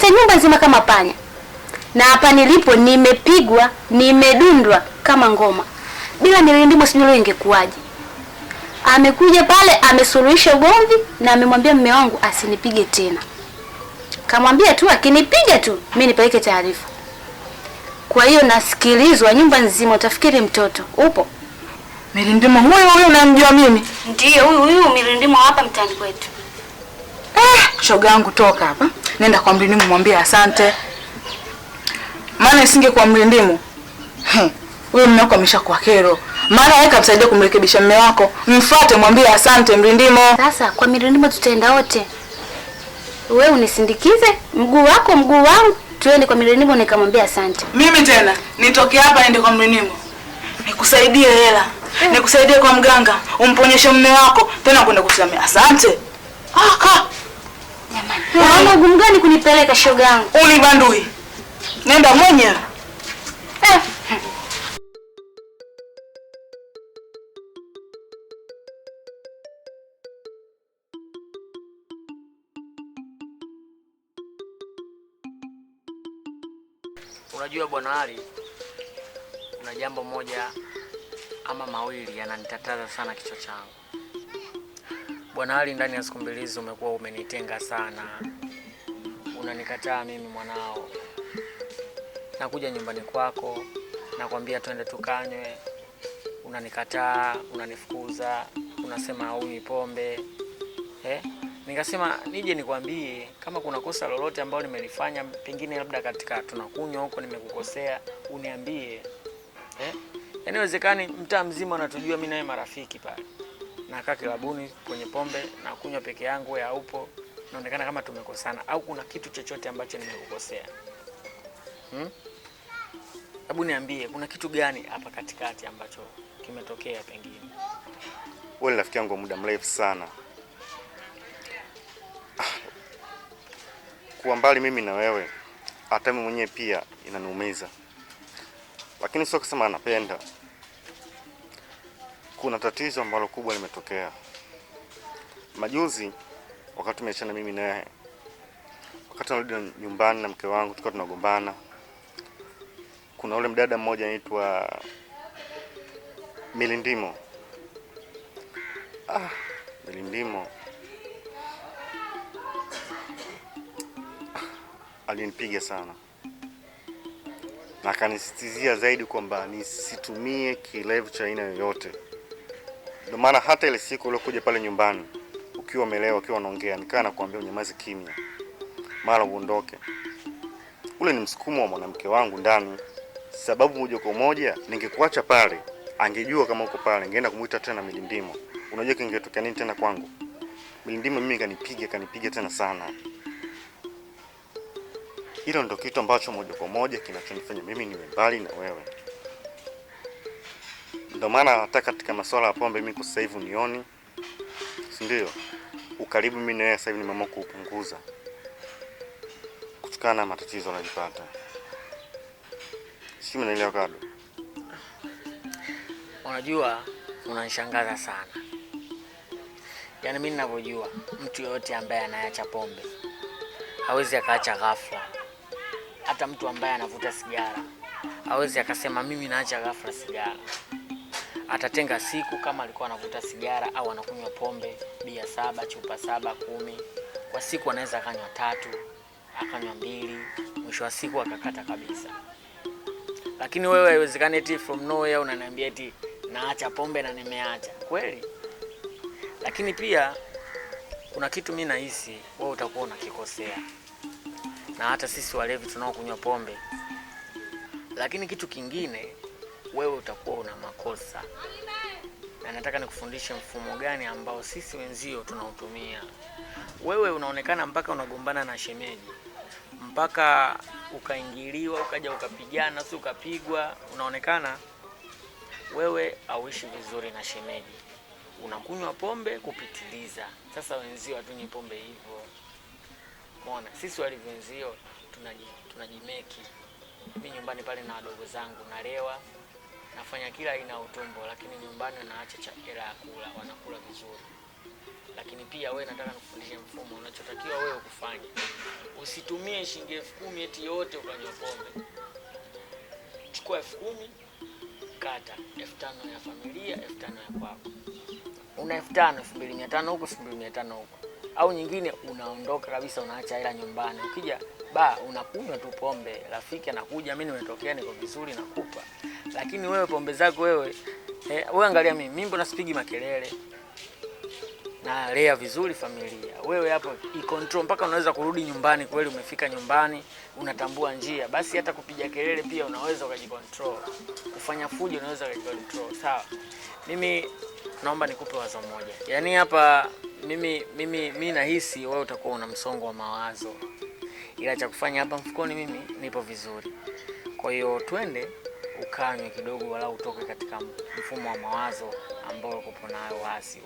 Nimepita nyumba nzima kama panya. Na hapa nilipo nimepigwa, nimedundwa kama ngoma. Bila Mirindimo sijui leo ingekuwaje. Amekuja pale amesuluhisha ugomvi na amemwambia mume wangu asinipige tena. Kamwambia tu akinipiga tu mimi nipeleke taarifa. Kwa hiyo nasikilizwa nyumba nzima, utafikiri mtoto. Upo? Mirindimo huyu huyu unamjua mimi? Ndiyo, huyu huyu Mirindimo hapa mtaani kwetu. Shoga yangu toka hapa. Nenda kwa Mrindimo mwambie asante. Maana isingekuwa Mrindimo, huyo mume wako ameshakuwa kero. Maana yeye kamsaidia kumrekebisha mume wako. Mfuate mwambie asante Mrindimo. Sasa kwa Mirindimo tutaenda wote. Wewe unisindikize, mguu wako mguu wangu, tuende kwa Mirindimo nikamwambia asante. Mimi tena nitoke hapa niende kwa Mrindimo. Nikusaidie hela. Nikusaidie kwa mganga, umponyeshe mume wako, tena kwenda kusema asante. Aka. Jamani, unaona ugumu gani kunipeleka shoga yangu? Unibandui. Nenda mwenyewe. Unajua Bwana Ali, kuna jambo moja ama mawili yananitataza sana kichwa changu. Bwana Ali, ndani ya siku mbili hizi umekuwa umenitenga sana, unanikataa mimi mwanao. Nakuja nyumbani kwako, nakwambia twende tukanywe, unanikataa, unanifukuza, unasema haunywi pombe. Nikasema nije nikwambie kama kuna kosa lolote ambalo nimelifanya, pengine labda katika tunakunywa huko nimekukosea, uniambie. Yaani inawezekani mtaa mzima unatujua mimi naye marafiki pale. Nakaa kilabuni kwenye pombe na kunywa peke yangu, wewe haupo, naonekana kama tumekosana au kuna kitu chochote ambacho nimekukosea. Hebu niambie kuna kitu gani hapa katikati ambacho kimetokea pengine? Wewe ni rafiki yangu wa muda mrefu sana. Kuwa mbali mimi na wewe, hata mimi mwenyewe pia inaniumiza. Lakini sio kusema napenda. Kuna tatizo ambalo kubwa limetokea. Majuzi wakati tumeachana mimi na yeye, wakati narudi nyumbani na mke wangu tulikuwa tunagombana. Kuna ule mdada mmoja anaitwa Milindimo. Milindimo alinipiga sana na akanisisitizia zaidi kwamba nisitumie kilevu cha aina yoyote. Ndio maana hata ile siku uliokuja pale nyumbani ukiwa umelewa, ukiwa unaongea, nikaa nakuambia unyamaze kimya, mara uondoke. Ule ni msukumo wa mwanamke wangu ndani, sababu moja kwa moja ningekuacha pale, angejua kama uko pale, ningeenda kumuita tena Milindimo. Unajua kingetokea nini tena kwangu? Milindimo mimi kanipiga tena sana. Hilo ndo kitu ambacho moja kwa moja kinachonifanya mimi niwe mbali na wewe. Ndio maana hata katika masuala ya pombe mimi kwa sasa hivi unioni, si ndio? Ukaribu mimi na wewe sasa hivi nimeamua kuupunguza kutokana na matatizo anayopata. Sijui unaelewa Kado? Unajua unanishangaza sana. Yaani mimi ninavyojua mtu yoyote ambaye anaacha pombe hawezi akaacha ghafla. Hata mtu ambaye anavuta sigara hawezi akasema mimi naacha ghafla sigara. Atatenga siku kama alikuwa anavuta sigara au anakunywa pombe bia 7, chupa 7, 10 kwa siku, anaweza akanywa 3, akanywa 2, mwisho wa siku akakata kabisa. Lakini wewe haiwezekani eti from nowhere unaniambia eti naacha pombe na nimeacha. Kweli? Lakini pia kuna kitu mimi nahisi wewe utakuwa unakikosea. Na hata sisi walevi tunaokunywa pombe. Lakini kitu kingine wewe utakuwa una makosa. Na nataka nikufundishe mfumo gani ambao sisi wenzio tunautumia. Wewe unaonekana mpaka unagombana na shemeji, mpaka ukaingiliwa, ukaja ukapigana, si ukapigwa, unaonekana wewe hauishi vizuri na shemeji. Unakunywa pombe kupitiliza. Sasa wenzio hatunywi pombe hivyo. Umeona? Sisi wale wenzio tunajimeki. Mimi nyumbani pale na wadogo zangu nalewa, nafanya kila aina ya utumbo, lakini nyumbani naacha hela ya kula, wanakula vizuri. Lakini pia wewe nataka nikufundishe mfumo unachotakiwa wewe kufanya. Usitumie shilingi 10,000 eti yote ukanywa pombe. Chukua 10,000, kata 5,000 ya familia, 5,000 ya kwako. Una 5,000, 2,500 huku, 2,500 huku. Au nyingine unaondoka kabisa, unaacha hela nyumbani. Ukija ba unakunywa tu pombe, rafiki anakuja, mimi nimetokea niko vizuri nakupa. Lakini wewe pombe zako wewe, wewe angalia mimi mbona sipigi makelele? Na lea vizuri familia. Wewe hapo i-control mpaka unaweza kurudi nyumbani kweli, umefika nyumbani, unatambua njia. Basi hata kupiga kelele pia unaweza ukajicontrol. Kufanya fujo unaweza ukajicontrol. Sawa. Mimi naomba nikupe wazo moja. Yaani hapa mimi nahisi wewe utakuwa una msongo wa mawazo. Ila cha kufanya hapa mfukoni mimi nipo vizuri. Kwa hiyo twende ukanywe kidogo walau utoke katika mfumo wa mawazo ambao uko nayo wasi.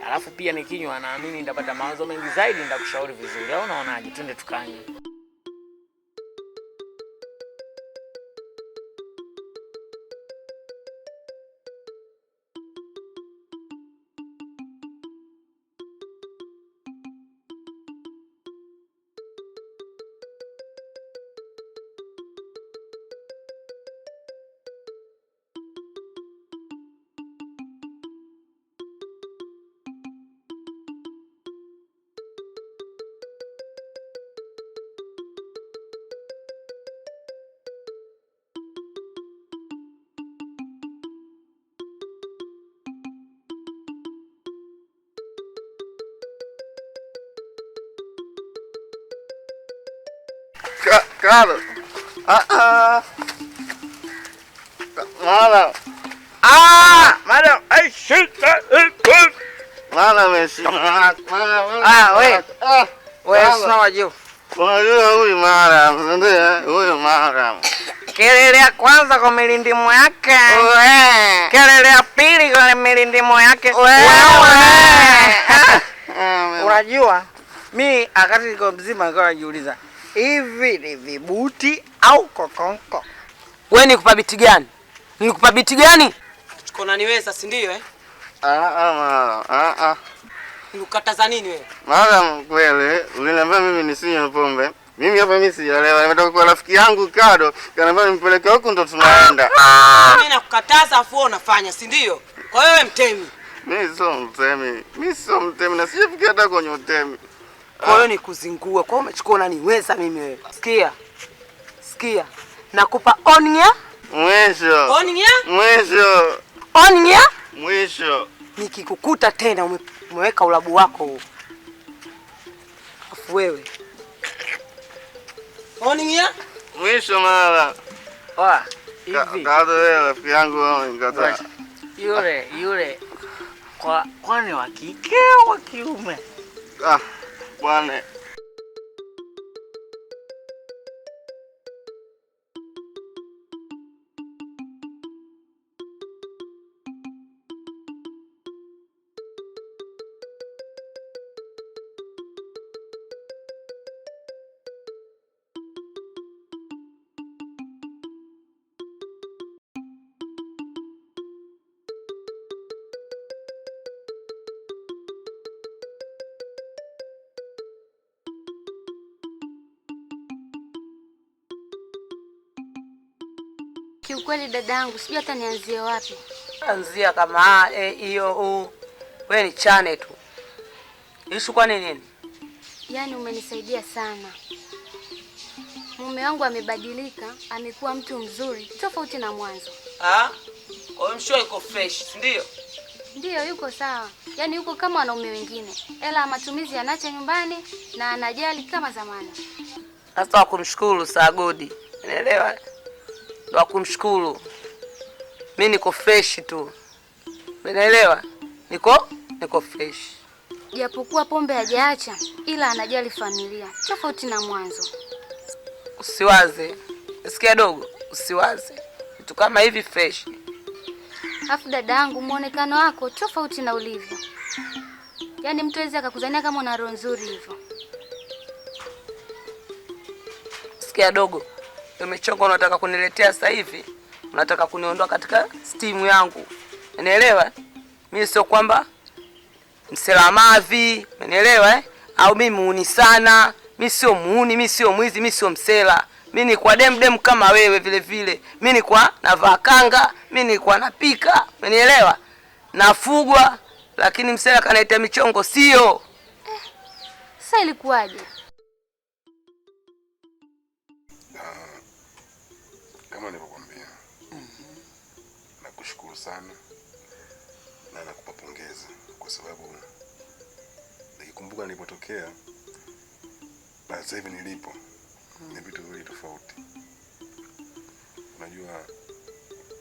Alafu pia nikinywa naamini nitapata mawazo mengi zaidi, nitakushauri vizuri. Au unaonaje? Twende tukanywe. Kado. Mara. Madam, I shoot that. Mara messi. Mara. We. Wewe sio juu. Unajua huyu mara, ndio huyu mara. Kelele ya kwanza kwa milindimo yake. Kelele ya pili kwa milindimo yake. Wewe. Unajua mimi akati niko mzima nilikuwa najiuliza hivi ni vibuti au kokonko? Wewe nikupa biti gani? Nikupa biti gani? Chukua unaniweza si ndio eh? Nilikukataza nini wewe? Mara kweli uliniambia mimi nisinywe pombe. Mimi hapa mimi sijaelewa. Nimetoka kwa rafiki yangu Kado, kaniambia nimpeleke huku ndo tunaenda. Mimi nakukataza afu wewe unafanya si ndio? Kwa wewe mtemi. Mimi sio mtemi. Mimi sio mtemi na sijafikia hata kwenye utemi. Kwa hiyo ni kuzingua. Kwa hiyo umechukua unaniweza mimi wewe. Sikia. Sikia. Nakupa onia. Mwisho. Onia? Mwisho. Onia? Mwisho. Nikikukuta tena umeweka ulabu wako huo. Afu wewe. Onia? Mwisho mara. Oa, hivi. Kado wewe rafiki yangu wewe ngata. Yule kwa kwani wa kike au wa kiume? Bwana. Kiukweli dadangu, sijui hata nianzie wapi. Anzia kama hiyo u. Wewe ni chane tu. Issue kwa nini? Yaani umenisaidia sana. Mume wangu amebadilika, amekuwa mtu mzuri tofauti na mwanzo. Kwa hiyo mshoe yuko fresh, si ndio? Ndio yuko sawa. Yaani yuko kama wanaume wengine. Ela matumizi yanacha nyumbani na anajali kama zamani. Sasa kumshukuru Sagodi. Unaelewa? Ndio kumshukuru. Mimi niko fresh tu. Unaelewa? Niko fresh. Japokuwa pombe hajaacha ila anajali familia tofauti na mwanzo. Usiwaze. Sikia dogo, usiwaze. Vitu kama hivi fresh. Afu dadangu, muonekano wako tofauti na ulivyo. Yaani mtu hawezi akakuzania kama una roho nzuri hivyo. Sikia dogo, umechonga unataka kuniletea sasa hivi. Unataka kuniondoa katika steam yangu. Unaelewa? Mimi sio kwamba Msela mavi, umenielewa eh? Au mimi muuni sana. Mimi sio muuni, mimi sio mwizi, mimi sio msela. Mimi ni kwa dem dem kama wewe vile vile. Mimi ni kwa navaa kanga, mimi ni kwa napika, umenielewa? Nafugwa, lakini msela kanaita michongo sio. Sasa ilikuwaje? Kama nilivyokuambia, nakushukuru sana na nakupa pongezi kwa sababu nikikumbuka nilipotokea na sasa hivi nilipo ni vitu viwili tofauti. Unajua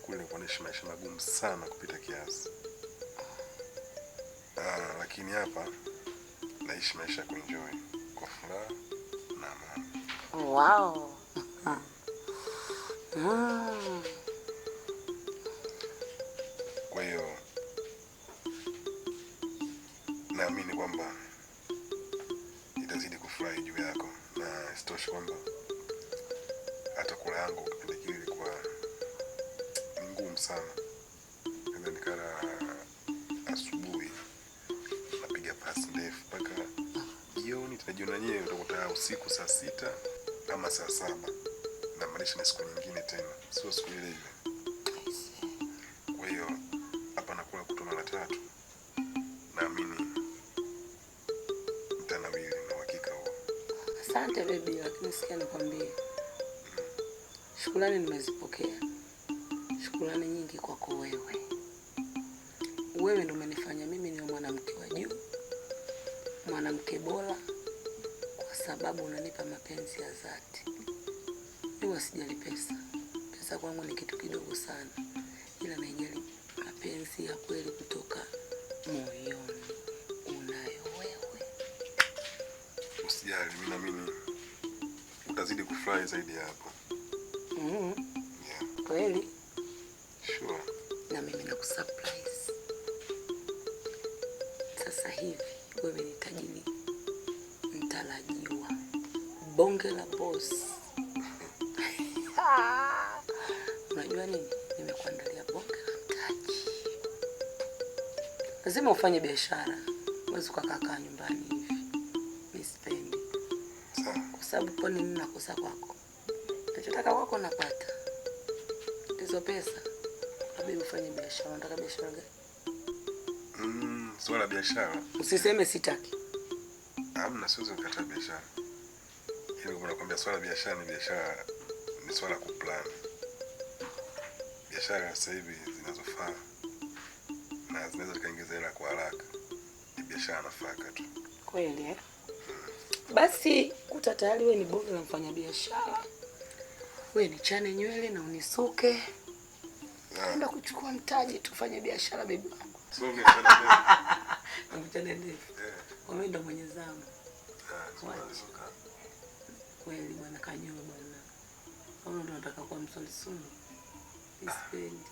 kule nilikuwa naishi maisha magumu sana kupita kiasi, lakini hapa naishi maisha ya kuenjoy kwa furaha na amani. Wow. Kwa hiyo naamini kwamba itazidi kufurahi juu yako, na isitoshe kwamba hata kula yangu kipindi kile ilikuwa ni ngumu sana. Naweza nikala asubuhi napiga pasi ndefu mpaka jioni, tena jioni yenyewe utakuta usiku saa 6 ama saa 7. Namaanisha ni siku nyingine tena, sio siku ile ile. Kwa hiyo hapa nakula kutwa mara 3. Naamini nitanawiri na uhakika huo. Asante baby, lakini sikia nikwambie. Shukrani nimezipokea. Shukrani nyingi kwako wewe. Wewe ndio umenifanya mimi niwe mwanamke wa juu, mwanamke bora, kwa sababu unanipa mapenzi ya dhati. Mimi sijali pesa. Pesa kwangu ni kitu kidogo sana. Ila naijali mapenzi ya kweli kutoka moyoni. Unayo wewe. Usijali, mimi naamini utazidi kufurahi zaidi ya hapo. Yeah. Kweli? Sure. Na mimi nakusurprise. Sasa hivi wewe ni tajiri mtarajiwa, bonge la boss. Unajua nini? Nimekuandalia bonge la mtaji. Lazima ufanye biashara. Huwezi ukakaa nyumbani hivi. Mimi sipendi. Kwa sababu kwa nini nakosa kwako? Nachotaka kwako napata. Hizo pesa. Labda ufanye biashara. Unataka biashara gani? Swala la biashara. Usiseme sitaki. Hamna, siwezi kukataa biashara. Yaani kama nakwambia swala la biashara ni biashara, ni swala la kuplan. Biashara sasa hivi zinazofaa na zinaweza zikaingiza hela kwa haraka ni biashara nafaka tu. Kweli eh? Basi kuta tayari wewe ni bonge la mfanyabiashara. Wewe ni chane nywele na unisuke. Naenda kuchukua mtaji tufanye biashara baby wangu. Sio biashara. Mchane ndefu. Wewe ndo mwenye zamu. Kweli bwana kanyoa bwana. Wewe ndo unataka kuwa msolisuni. Sipendi.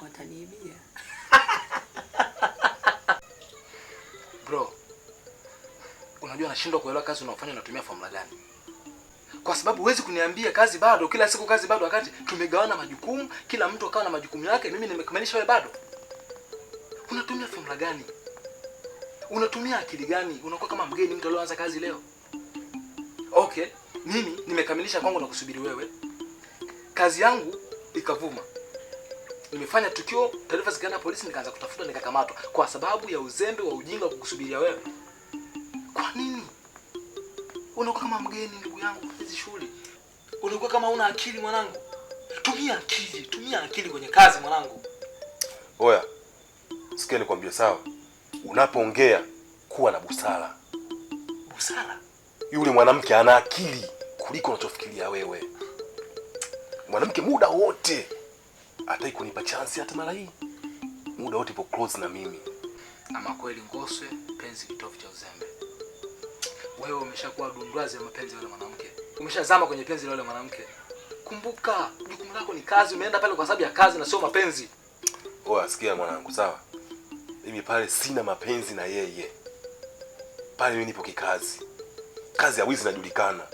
Wataniibia. Bro, unajua nashindwa kuelewa kazi unaofanya unatumia formula gani? Kwa sababu huwezi kuniambia kazi bado, kila siku kazi bado, wakati tumegawana majukumu, kila mtu akawa na majukumu yake, mimi nimekamilisha wewe bado. Unatumia formula gani? Unatumia akili gani? Unakuwa kama mgeni mtu aliyeanza kazi leo. Okay, mimi nimekamilisha kwangu na kusubiri wewe. Kazi yangu ikavuma. Nimefanya tukio, taarifa zikaenda polisi, nikaanza kutafuta, nikakamatwa kwa sababu ya uzembe wa ujinga wa kukusubiria wewe. Kwa nini? Unakuwa kama mgeni ndugu yangu hizi shule. Unakuwa kama huna akili mwanangu. Tumia akili, tumia akili kwenye kazi mwanangu. Oya. Sikia nikwambie sawa. Unapoongea kuwa na busara. Busara? Yule mwanamke ana akili kuliko unachofikiria wewe. Mwanamke muda wote hataki kunipa chance hata mara hii. Muda wote ipo close na mimi. Ama kweli Ngoswe, penzi kitovu cha uzembe. Wewe umeshakuwa dundwazi ya mapenzi yule mwanamke. Umeshazama kwenye penzi la yule mwanamke. Kumbuka, jukumu lako ni kazi, umeenda pale kwa sababu ya kazi na sio mapenzi. Oya, sikia mwanangu, sawa? Mimi pale sina mapenzi na yeye. Pale mimi nipo kikazi. Kazi ya wizi inajulikana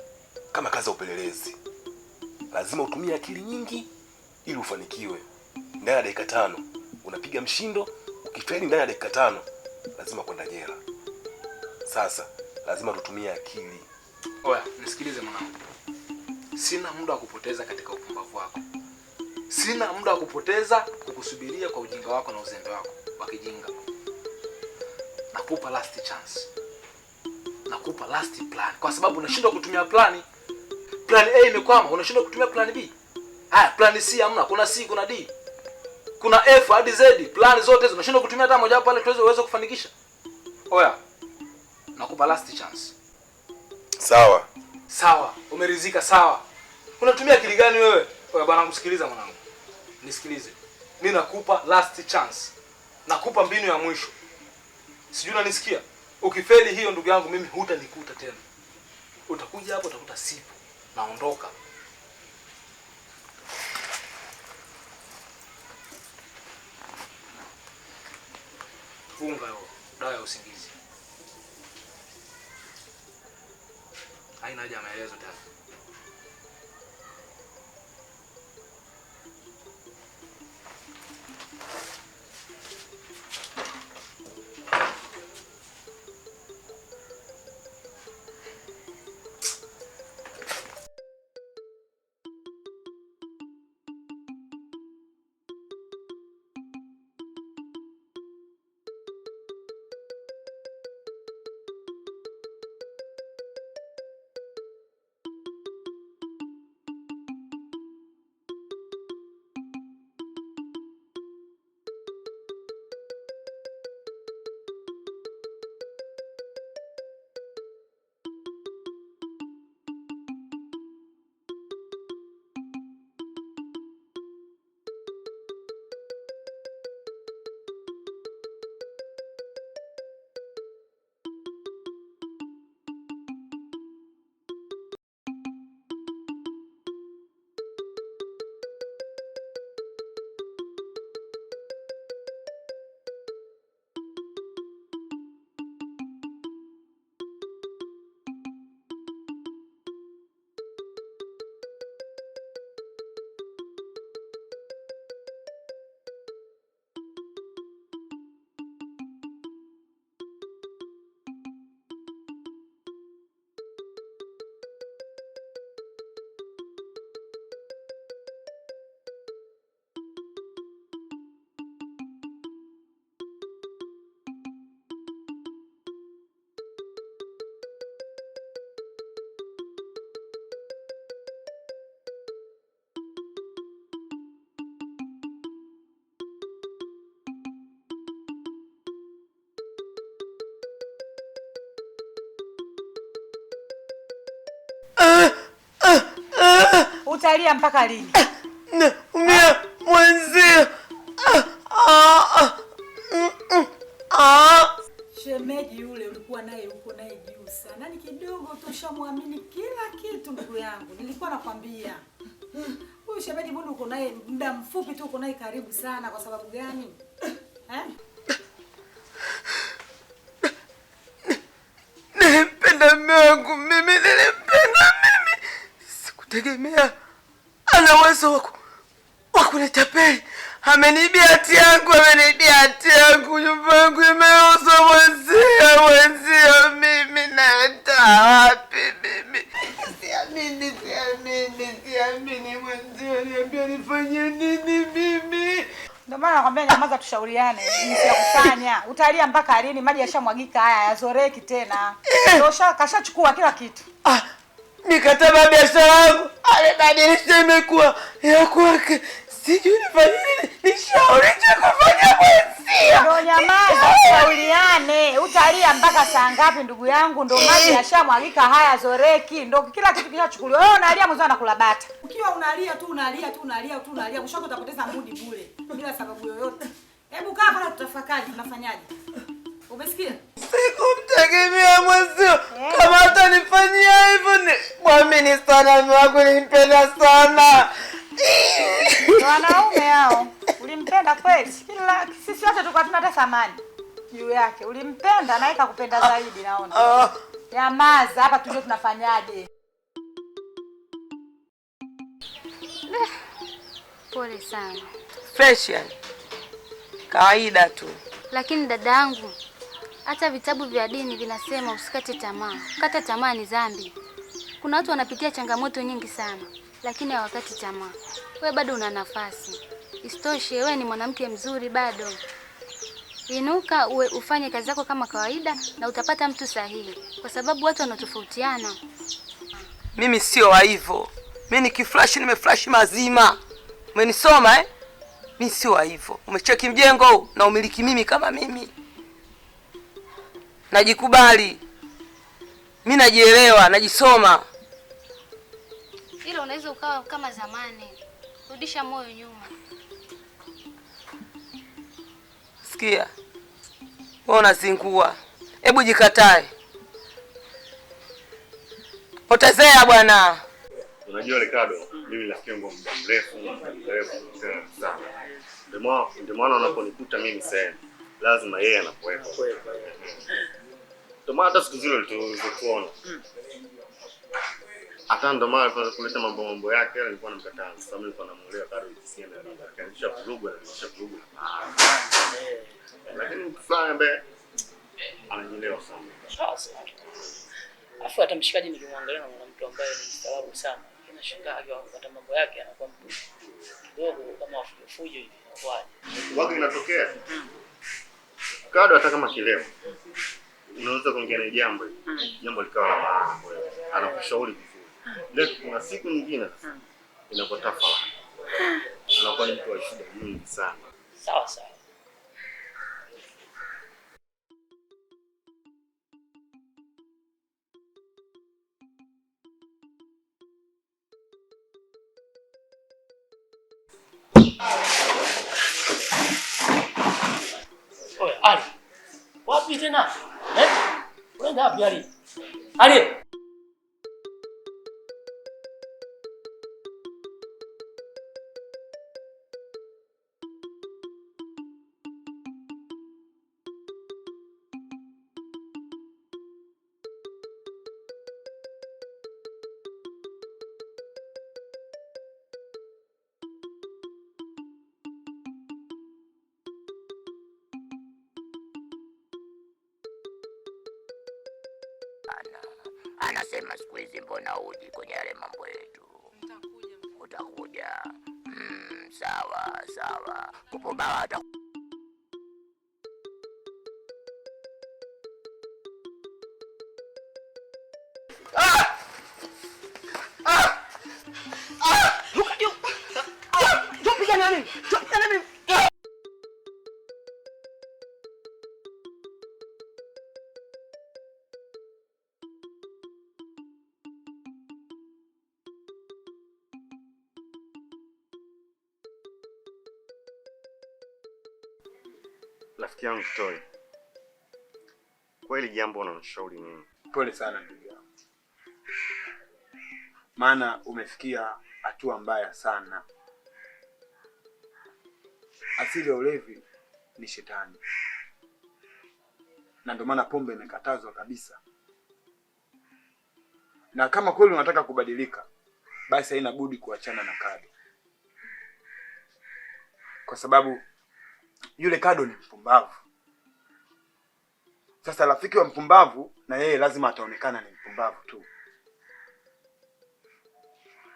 kama kazi ya upelelezi. Lazima utumie akili nyingi ili ufanikiwe. Ndani ya dakika 5 unapiga mshindo, Ukifeli ndani ya dakika 5 lazima kwenda jela. Sasa lazima tutumie akili. Oya, nisikilize mwanangu. Sina muda wa kupoteza katika upumbavu wako. Sina muda wa kupoteza kukusubiria kwa ujinga wako na uzembe wako wa kijinga. Nakupa last chance. Nakupa last plan. Kwa sababu unashindwa kutumia plani. Plan A imekwama, unashindwa kutumia plan B. Haya, plan C hamna, kuna C, kuna D. Kuna F hadi Z, plan zote hizo unashindwa kutumia hata moja wapo pale tuweze uweze kufanikisha. Oya, nakupa last chance. Sawa. Sawa, umeridhika sawa. Unatumia akili gani wewe? Oya bwana, msikiliza mwanangu. Nisikilize. Mimi nakupa last chance. Nakupa mbinu ya mwisho. Sijui unanisikia? Ukifeli hiyo ndugu yangu mimi hutanikuta tena. Utakuja hapo utakuta sipo. Naondoka. Funga hiyo dawa ya usingizi. Haina haja ya maelezo tena. Utalia mpaka lini? Naumia mwenzio. Shemeji yule ulikuwa naye uko naye juu sana. Ni kidogo tu ushamwamini kila kitu ndugu yangu. Nilikuwa nakwambia. Huyu shemeji mbona uko naye muda mfupi tu uko naye karibu sana kwa sababu gani? Eh? Nilimpenda mume wangu mimi, nilimpenda mimi. Sikutegemea ana uwezo wa kunitapeli. Ameniibia hati yangu, ameniibia hati yangu, nyumba yangu imeuzwa mwenzio, mwenzio mimi naenda wapi mimi? Siamini, siamini, siamini mwenzio, niambia nifanye nini mimi? Ndio maana nakwambia nyamaza, tushauriane jinsi ya kufanya. Utalia mpaka lini? Maji yashamwagika haya, yazoreki tena. Ndio kashachukua kila kitu. Mikataba ya biashara yangu amebadilisha imekuwa ya kwake. Sijui nifanye nini, nishauri cha kufanya mwenzio. Ndio nyamaza, tushauriane. Utalia mpaka saa ngapi ndugu yangu? Ndio maji yashamwagika haya zoreki. Ndio kila kitu kishachukuliwa. Wewe unalia mwenzio anakula bata. Ukiwa unalia tu unalia tu unalia tu unalia, mwisho utapoteza mudi bure bila sababu yoyote. Hebu kaa pale tutafakari tunafanyaje. Umesikia? Sikumtegemea mwenzio kama atanifanyia hivyo. Ni mwamini sana mume wangu, nilimpenda sana. Wanaume hao, ulimpenda kweli? Kila sisi wote tulikuwa tuna hata thamani juu yake. Ulimpenda na yeye kakupenda zaidi naona. Nyamaza hapa tujue tunafanyaje. Pole sana. Fresh yani. Kawaida tu. Lakini dada yangu, hata vitabu vya dini vinasema usikate tamaa. Kata tamaa ni dhambi. Kuna watu wanapitia changamoto nyingi sana, lakini hawakati tamaa. Wewe bado una nafasi. Isitoshe wewe ni mwanamke mzuri bado. Inuka uwe ufanye kazi zako kama kawaida na utapata mtu sahihi, kwa sababu watu wanatofautiana. Mimi sio wa hivyo. Mimi nikiflash nimeflash mazima. Umenisoma eh? Mimi sio wa hivyo. Umecheki mjengo huu na umiliki mimi kama mimi. Najikubali. Mimi najielewa, najisoma. Ila unaweza ukawa kama zamani. Rudisha moyo nyuma. Sikia. Wewe unazingua. Hebu jikatae. Potezea bwana. Unajua Ricardo, mimi rafiki yangu muda mrefu, tena sana. Ndio maana unaponikuta mimi sehemu, lazima yeye anakuwepo. Ndio maana hata siku zile tulizokuona. Hata ndio maana alianza kuleta mambo yake, nilikuwa namkataa. Sababu nilikuwa namuelewa Ricardo jinsi gani akaanzisha vurugu, anaanzisha vurugu. Lakini fulani ambaye anajielewa sana. Sawa. Afu hata mshikaji nikimwangalia na mwanamke ambaye ni mstaarabu sana. Nashangaa akiwa anapata mambo yake anakuwa mtu kidogo kama fujo hivi inakuwaje? Wapi inatokea? Kado hata kama kileo. Unaweza kuongea naye jambo hivi. Jambo likawa la maana kwa hiyo. Anakushauri vizuri. Leo kuna siku nyingine sasa inakuwa tafala. Anakuwa ni mtu wa shida nyingi sana. Sawa sawa. Oye, Ali. Wapi tena? Eh? Unaenda wapi Ali? Ali. Anasema siku hizi mbona uji kwenye yale mambo yetu? Utakuja. Sawa sawa. Kupumbawa hata Rafiki yangu Toi, kweli jambo unanishauri mimi. Pole sana ndugu yangu, maana umefikia hatua mbaya sana. Asili ya ulevi ni shetani, na ndio maana pombe imekatazwa kabisa. Na kama kweli unataka kubadilika, basi haina budi kuachana na Kado, kwa sababu yule Kado ni mpumbavu. Sasa rafiki wa mpumbavu na yeye lazima ataonekana ni mpumbavu tu.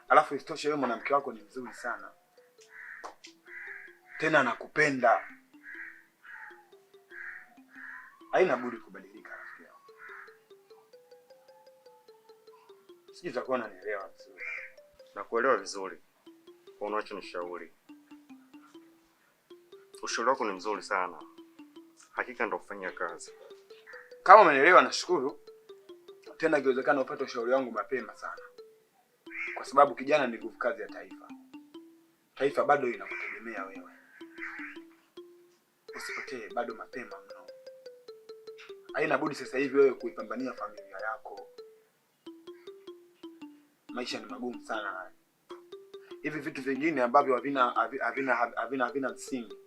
Alafu isitoshe wewe mwanamke wako ni mzuri sana, tena anakupenda. Haina budi kubadilika rafiki yangu. Sijui utakuwa unanielewa vizuri. Nakuelewa vizuri kwa unachonishauri. Ushauri wako ni mzuri sana. Hakika ndio kufanya kazi. Kama umenielewa nashukuru. Tena ikiwezekana upate ushauri wangu mapema sana, kwa sababu kijana ni nguvu kazi ya taifa. Taifa bado inakutegemea wewe. Usipotee, bado mapema mno. Haina budi sasa hivi wewe kuipambania familia yako. Maisha ni magumu sana. Hivi vitu vingine ambavyo havina msingi,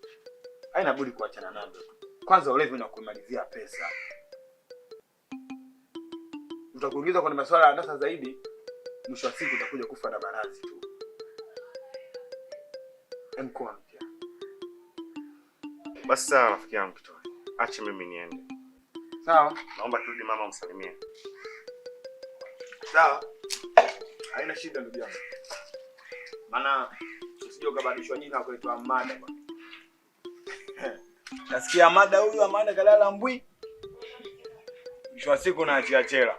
haina budi kuachana navyo. Kwanza ulevi unakumalizia pesa. Utakuingiza kwenye masuala ya anasa zaidi, mwisho wa siku utakuja kufa na maradhi tu. Mkoa mpya. Basi sawa rafiki yangu Kitoi. Acha mimi niende. Sawa. Naomba kirudi mama umsalimie. Sawa. Haina shida ndugu yangu. Maana usije ukabadilishwa jina ukaitwa Amada bwana. Nasikia Amada huyu Amada kalala mbwi. Mwisho wa siku naachia chela.